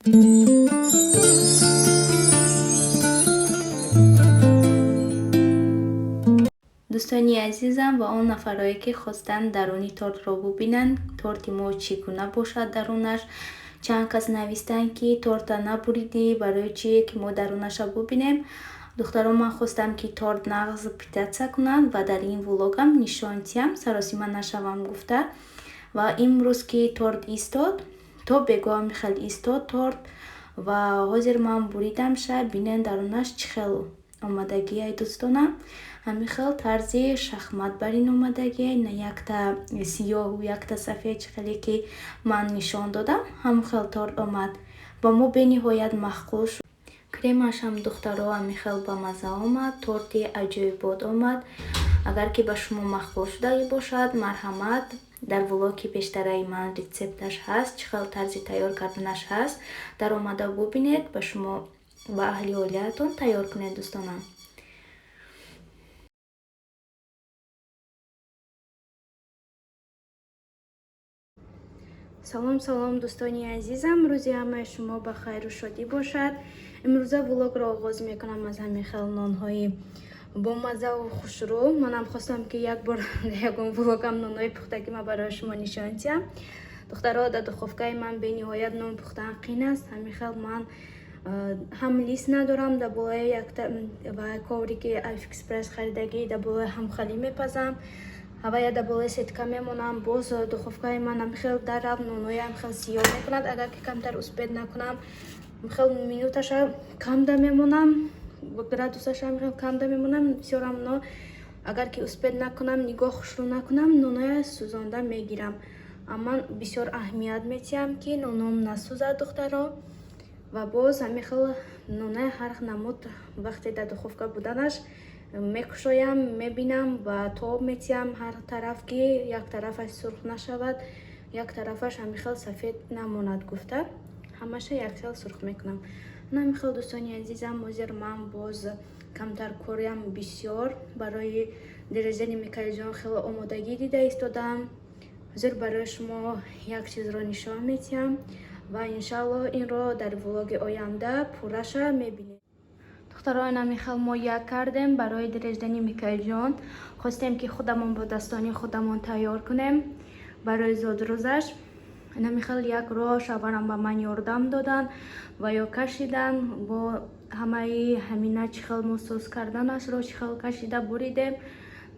Дӯстони азизам ва он нафарое, ки хостанд даруни тортро бубинанд, торти мо чӣ гуна бошад дарунаш. Чанд кас навистанд, ки торта набуридӣ, барои чие ки мо дарунаша бубинем. Духтарон, ман хостам, ки торт нағз питаться кунад ва дар ин влогам нишон диҳам, саросима нашавам гуфта. Ва имрӯз ки торт истод, то бегоҳ хел истод торт ва ҳозир ман буридамша. Бинен, дарунаш чӣ хел омадагиай, дӯстонам. Ҳамин хел тарзи шахмат бар ин омадагиай, на якта сиёҳу якта сафед, чӣ хеле ки ман нишон додам, ҳамон хел торт омад. Ба мо бениҳоят маъқул шуд. Кремашам, духтаро, ҳамин хел ба мазза омад, торти аҷоибот омад. Агар ки ба шумо маъқул шудагӣ бошад, марҳамат, дар влоги пештараи ман рецепташ ҳаст, чӣ хел тарзи тайёр карданаш ҳаст, даромада бубинед, ба шумо, ба аҳли оилаатон тайёр кунед, дӯстонам. Салом, салом, дӯстони азизам, рӯзи ҳамаи шумо ба хайру шодӣ бошад. Имрӯза влогро оғоз мекунам аз ҳамин хел нонҳои бомаззаву хушрӯ. Манам хостам, ки як бор ягон влогам нонҳои пухтагима барои шумо нишон диҳам. Духтаро, дар духовкаи ман бениҳоят нон пухтан қин аст. Ҳамин хел ман ҳам лист надорам, дар болои якта ва коврики Алиэкспресс харидагӣ, дар болои ҳамхалӣ мепазам, ҳавая дар болои сетка мемонам. Боз духовкаи ман ҳамхел дарав нонҳоям хел сиёҳ мекунад, агар ки камтар успеть накунам. Хел минуташа камда мемонам, градусаша хел камда мемонам, бисёр ҳамно агар ки успеть накунам, нигоҳ хушрӯ накунам, ноноя сӯзонда мегирам. Ман бисёр аҳамият метиҳам, ки ноном насӯзад, духтаро. Ва боз ҳамин хел нонаи ҳар намуд вақте дар духовка буданаш мекушоям, мебинам ва тоб метиҳам ҳар тараф, ки як тарафаш сурх нашавад, як тарафаш ҳамин хел сафед намонад гуфта, ҳамаша якхел сурх мекунам. Ҳамин хел, дӯстони азизам, ҳозир ман боз камтар кориам бисёр, барои день рождения Микаилҷон хеле омодагӣ дида истодам. Ҳозир барои шумо як чизро нишон метиҳам ва иншаллоҳ инро дар влоги оянда пурраша мебинед. Духтаро, ҳамин хел мо як кардем барои день рождения Микаилҷон. Хостем, ки худамон бо дастони худамон тайёр кунем барои зодрӯзаш. Ҳамин хел як роҳ шавҳарам ба ман ёрдам доданд ва ё кашидан бо ҳамаи ҳамина, чӣ хел мо соз карданашро, чӣ хел кашида буридем.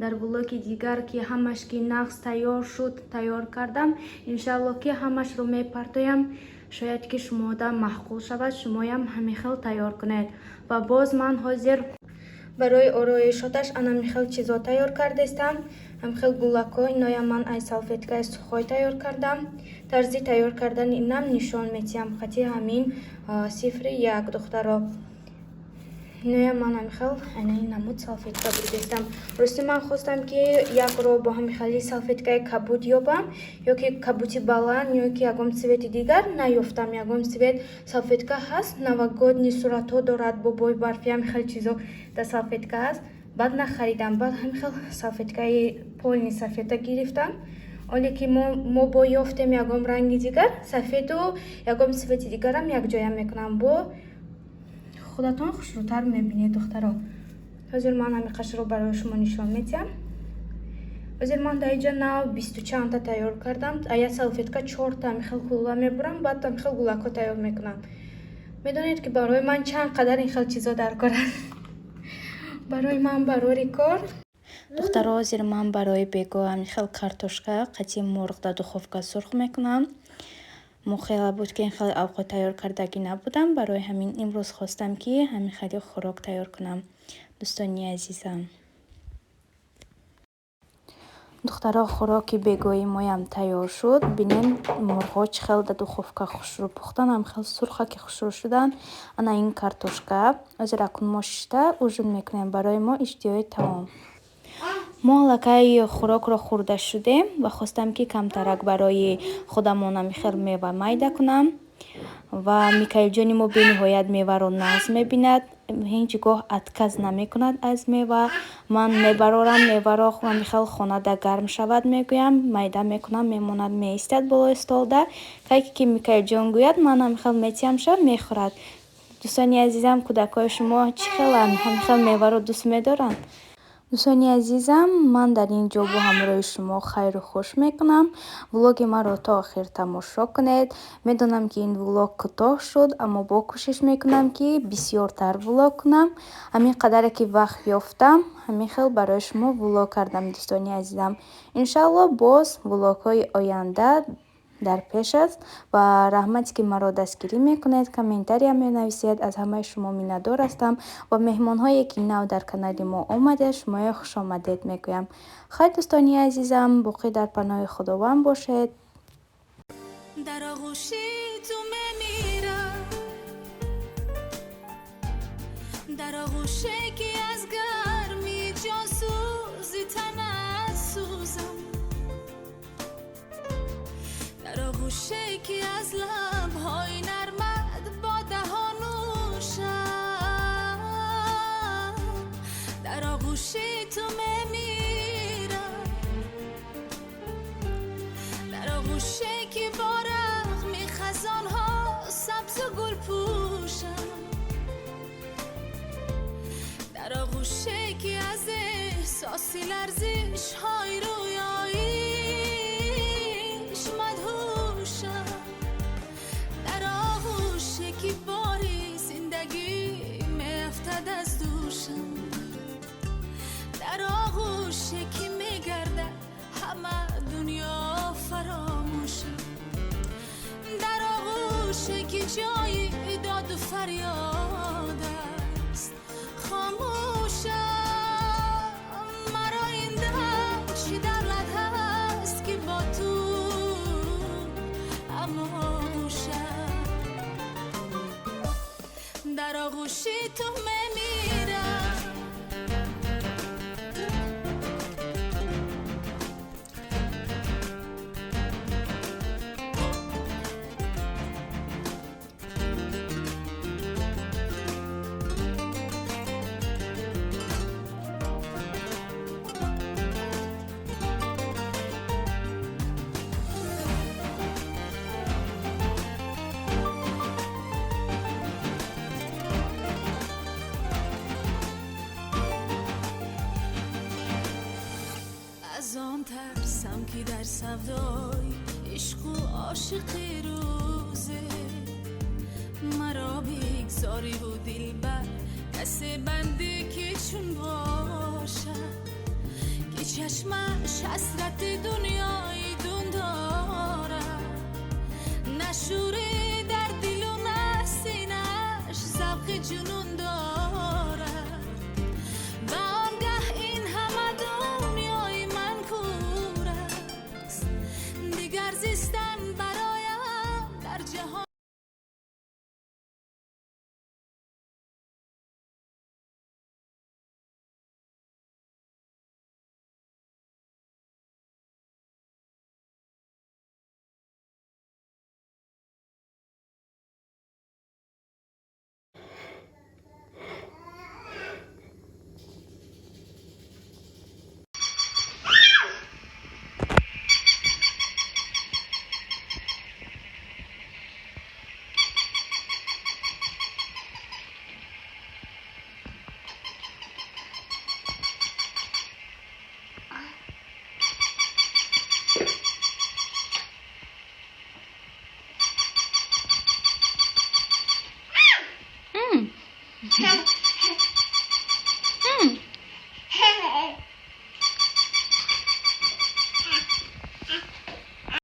Дар влоги дигар, ки ҳамаш ки нағз тайёр шуд, тайёр кардам, иншаллоҳ, ки ҳамашро мепартоям. Шояд ки шумода маъқул шавад, шумоям ҳамин хел тайёр кунед. Ва боз ман ҳозир барои ороишоташ ҳамин хел чизо тайёр кардестам, ҳамин хел гулакҳо. Иноям ман ай салфеткаи сухой тайёр кардам. Тарзи тайёр кардани инам нишон метиҳам хати ҳамин сифри як. Духтаро, иноям ман ҳамин хел айнаи намуд салфетка бурдестам. Рости, ман хостам, ки якро бо ҳамин хели салфеткаи кабуд ёбам, ё ки кабути баланд, ё ки ягон цвети дигар. Наёфтам. Ягон цвет салфетка ҳаст, новогодний суратҳо дорад, бобои барфи, ҳамин хел чизо дар салфетка ҳаст. Баъд нахаридам, баъд ҳамин хел салфеткаи полный сафеда гирифтам. Оле ки мо бо ёфтем ягон ранги дигар сафеду ягон цвети дигарам якҷоя мекунам, бо худатон хушрӯтар мебинед. Духтаро, ҳозир ман ҳамин қашро барои шумо нишон медиҳам. Ҳозир ман дар инҷа нав бисту чандта тайёр кардам. Я салфетка чорта ҳамин хел гула мебурам, баъд ҳамин хел гулакҳо тайёр мекунам. Медонед, ки барои ман чанд қадар ин хел чизо дар кор аст, барои ман барори кор. Духтаро, ҳозир ман барои бегоҳ ҳамин хел картошка қатъи мурғ дар духовка сурх мекунам. Мо хеле буд, ки ин хеле овқот тайёр кардагӣ набудам, барои ҳамин имрӯз хостам, ки ҳамин хеле хӯрок тайёр кунам, дӯстони азизам. Духтаро, хӯроки бегоҳии моям тайёр шуд. Бинем, мурғҳо чӣ хел дар духовка хушрӯ пухтанд, ҳам хел сурха ки хушрӯ шуданд. Ана ин картошка. Ҳозир акнун мо шишта ужин мекунем. Барои мо иштиҳои таом. Мо аллакай хӯрокро хӯрда шудем ва хостам, ки камтарак барои худамон ҳамин хел мева майда кунам. Ва Микаилҷони мо бениҳоят меваро нағз мебинад, ҳеҷ гоҳ отказ намекунад аз мева. Ман мебарорам меваро, ҳамихел хонада гарм шавад мегӯям, майда мекунам, мемонад, меистад болои столда. Кайке ки Микаилҷон гӯяд, ман ҳамихел метиҳамша, мехӯрад. Дӯстони азизам, кӯдакҳои шумо чӣ хеланд? Ҳамихел меваро дӯст медоранд? Дӯстони азизам, ман дар ин ҷо бо ҳамроҳи шумо хайру хуш мекунам. Влоги маро то охир тамошо кунед. Медонам, ки ин влог кӯтоҳ шуд, аммо бо кӯшиш мекунам, ки бисёртар влог кунам. Ҳамин қадаре ки вақт ёфтам, ҳамин хел барои шумо влог кардам, дӯстони азизам. Иншаалло, боз влогҳои оянда дар пеш аст ва раҳмате, ки маро дастгирӣ мекунед, комментария менависед. Аз ҳамаи шумо миннатдор ҳастам ва меҳмонҳое, ки нав дар канали мо омадед, шумоё хушомадед мегӯям. Хайр, дӯстони азизам, боқӣ дар паноҳи Худованд бошед. Дар оғӯши ту мемирам, дар оғӯше, ки аз гарми ҷонсӯзи танат сӯзам, дар оғӯше, ки аз лабҳои нармат бо даҳон нӯшам, дар оғӯши ту мемирам, дар оғӯше, ки бо рағми хазонҳо сабзу гул пӯшам, дар оғӯше, ки аз эҳсоси ларзишҳои рӯёиш мадҳушам, дар оғӯше, ки бори зиндагӣ меафтад аз дӯшам, дар оғӯше, ки мегардад ҳама дунё фаромӯшам, дар оғӯше, ки ҷои доду фарёд аст хомӯшам. Маро ин дам чӣ давлат ҳаст, ки бо ту ҳамоғӯшам? Дар оғӯши ту мемирам. Аз он тарсам, ки дар савдои ишқу ошиқӣ рӯзе маро бигзориву дилбар касе бандӣ, ки чун бошад, ки чашмаш ҳасрати дунёи дун дорад, на шӯре дар дилу на синаш завқи ҷунун дорад. Ва он гаҳ ин ҳама дунёи ман кур аст, дигар зистан бароям дар ҷаҳон.